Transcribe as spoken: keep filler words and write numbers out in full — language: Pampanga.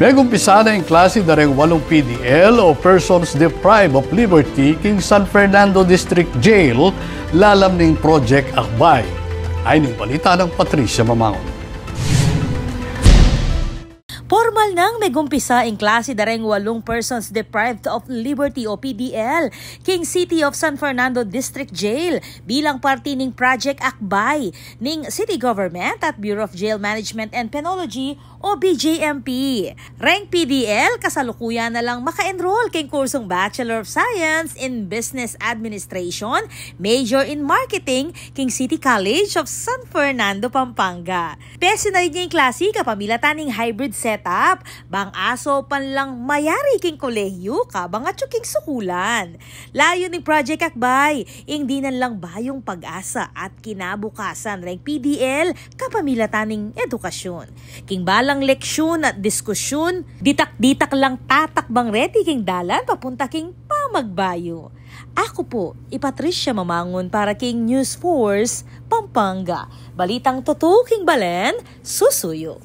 Megumpisa na ing klasi dareng walung P D L o Persons Deprived of Liberty king San Fernando District Jail lalam ning Project Akbay. Ayni ing balita nang Patricia Mamangun. Pormal nang megumpisa ing klasi dareng walung Persons Deprived of Liberty o P D L king City of San Fernando District Jail bilang parti ning Project Akbay ning City Government at Bureau of Jail Management and Penology o B J M P. Reng P D L, kasalukuyan na lang maka-enroll king kursong Bachelor of Science in Business Administration, major in Marketing, king City College of San Fernando, Pampanga. Pesinayud ne ing klasi kapamilatan ning hybrid setup, bang asaupan lang mayari king kolehiyu kabang atyu king sukulan. Layun ning Project Akbay, ing dinan lang bayung pag-asa at kinabukasan reng P D L kapamilatan ning edukasyon. King balang leksyun at diskusyun, ditak-ditak lang tatakbang reti king dalan papunta king pamagbayu. Aku pu i Patricia Mamangun para king News Force Pampanga. Balitang tutu king balen, susuyu.